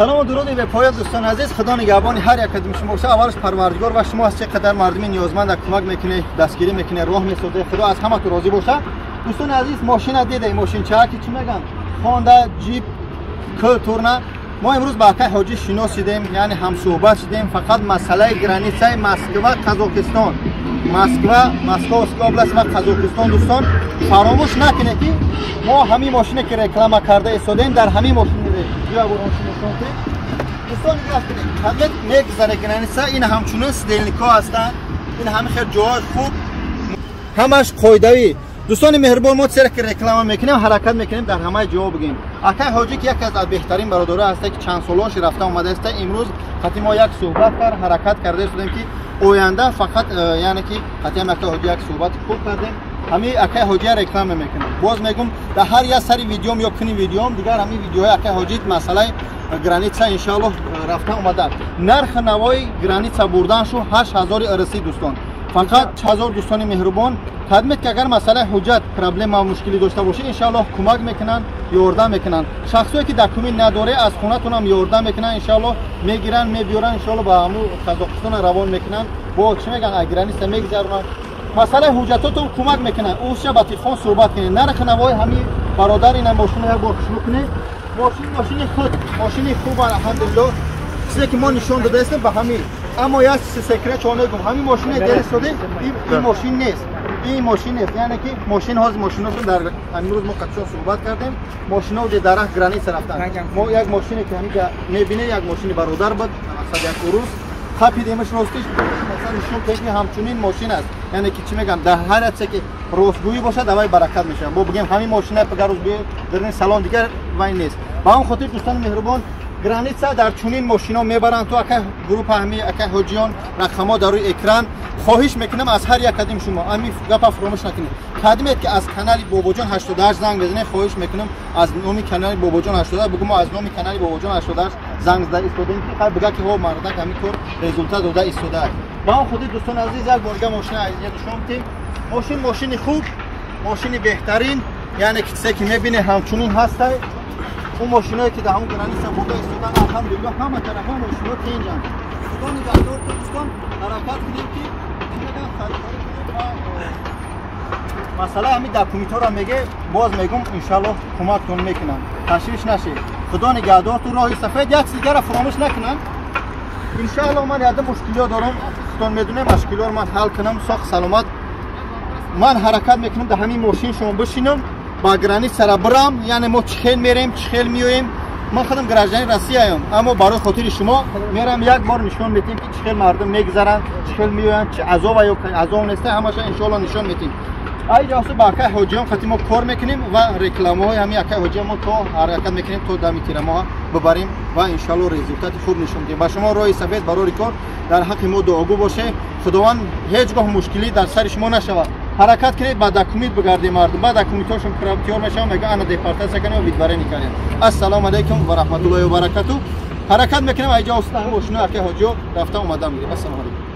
Салом ва дуруди бепоён дӯстони азиз, Худо нигаҳбони ҳар як аз шумо бошад. Аввалаш Парвардигор ва шумо аз чӣ қадар мардуми ниёзманд кӯмак мекунед, дастгирӣ мекунед, роҳ месозед. Худо аз ҳаматон розӣ бошад. Дӯстони азиз, мошина дида, мошинча ки чӣ мегӯянд, Хонда Ҷип Культурна. Мо имрӯз ба акай ҳоҷӣ шинос шидем, яъне ҳамсӯҳбат шидем. Фақат масъалаи границаи Москва Қазоқистон, Москва, Московская область ва Қазоқистон. Дӯстон, фаромӯш накунед, ки мо ҳамин мошине ки реклама карда истодем, дар ҳамин мошин дӯстон нигоҳ кунед, ҳамин мегзаре граница. Ин ҳамчунин сидельникҳо ҳастанд, ин ҳамин хел ҷоҳои хуб, ҳамаш қоидавӣ. Дӯстони меҳрубон, мо чера ки реклама мекунем, ҳаракат мекунем дар ҳамаи ҷо бигем. Акай ҳоҷӣ ки яке аз беҳтарин бародаро ҳаста, ки чанд солҳош рафта омадааста, имрӯз қати мо як суҳбат кард, ҳаракат карда истодем, ки оянда фақат яъне ки қатиам акай ҳоҷӣ як суҳбати хуб кардем. Ҳамин акай ҳоҷия реклама мекунем. Боз мегум, дар ҳар як сари видеом ё куни видеом дигар ҳамин видеоҳои акай ҳоҷӣ масъалаи граница иншоаллоҳ рафта омада. Нархи навои граница бурдан шу 8000 рс дӯстон, фақат 1000. Дӯстони меҳрубон, кадмед ки агар масъалаи ҳуҷҷат проблема мушкилӣ дошта бошед, иншоаллоҳ кӯмак мекунанд, ёрдам мекунанд. Шахсое ки документ надоре, аз хонатонам ёрдам мекунанд, иншоаллоҳ мегиранд, мебиёранд, иншоаллоҳ ба ҳамун Қазоқистон равон мекунанд, бо чӣ мегӯянд, аз граница мегузаронанд. Масъалаи ҳуҷҷатотон кӯмак мекунанд. Ӯша ба телефон суҳбат кунед. Нархи навои ҳамин бародар, ина мошина як бор шурӯъ кунед. Мошин мошини худ, мошини хуб, алҳамдулиллоҳ. Чизе ки мо нишон додаистем ба ҳамин, аммо як секрет чо мегум: ҳамин мошине дерисоде, ин мошин нест, ин мошин нест. Яъне ки мошин ҳозир мошиношон дар имрӯз мо қатшон суҳбат кардем, мошино дар раҳ граница рафтанд. Мо як мошине ки ҳаминҷа мебинед, як мошини бародар буд, мақсад як урус хапидемаш. Ростиш масалан нишон дед, ки ҳамчунин мошин аст. Яъне ки чӣ мегӯям, дар ҳар чизе ки ростгӯӣ бошад, аввал баракат мешавад. Бо бигем, ҳамин мошина пагар рӯз биёед дар салон, дигар вай нест. Ба он хотир, дӯстони меҳрубон, граница дар чунин мошино мебаранд. То акай группа ҳами акай ҳоҷиён, рақамҳо дар рӯи экран. Хоҳиш мекунам аз ҳар як кадим шумо, ами гапа фуромӯш накунед: кадимед ки аз канали Бобоҷон 88 занг бизанед. Хоҳиш мекунам, аз номи канали Бобоҷон 88 бугум. Мо аз номи канали Бобоҷон 88 занг зада истодем, ки хай бига, ки ҳо мардак ҳамин кор результат дода истодааст. Ба он хотир, дӯстони азиз, як борга мошина нишон медиҳем. Мошин мошини хуб, мошини беҳтарин, яъне ки чизе ки мебинед, ҳамчунин ҳастай. Он мошиное ки дар ҳамон граница бурда истодан, алҳамдулиллоҳ, ҳама тарафа мошино тинҷанд. Худо нигаҳдор. Дӯстон, ҳаракат кунем, ки харидорӣ кунем ва масъалаи ҳамин документҳоро меге. Боз мегум, иншоаллоҳ кӯмактон мекунам, ташвиш нашед. Худо нигаҳдорту, роҳи сафед. Як чиз дигара фуромӯш накунам, иншоаллоҳ. Ман яда мушкилиҳо дорам, худтон медонем, мушкилиҳоро ман ҳал кунам соқ саломат. Ман ҳаракат мекунам дар ҳамин мошин шумо бишинам, ба границара бирам, яъне мо чӣ хел мерем, чӣ хел меоем. Ман худам гражданин Россияям, аммо барои хотири шумо мерам, як бор нишон метем, ки чӣ хел мардум мегузаранд, чӣ хел меоянд, чӣ азова ё азоб неста, ҳамаша иншоалло нишон метем. Ай ҷоҳсу ба акай ҳоҷиён қати мо кор мекунем ва рекламаҳои ҳамин акай ҳоҷиён мо то ҳаракат мекунем, то дами тирамоҳа бибарем ва иншоалло результати хуб нишон медиҳем ба шумо. Роҳи сафед, барори кор, дар ҳаққи мо дуогӯ боше. Худованд ҳеҷ гоҳ мушкилӣ дар сари шумо нашавад. Ҳаракат кунед, ба документ бигардем. Мардум ба документҳошон тиёр мешаванд, мега ана депортация кардем, выдворение кардем. Ассалому алайкум ва раҳматуллоҳи ва баракату. Ҳаракат мекунем, айҷа оста мошино акай ҳоҷиё рафта омада мегирем. Ассалому алайкум.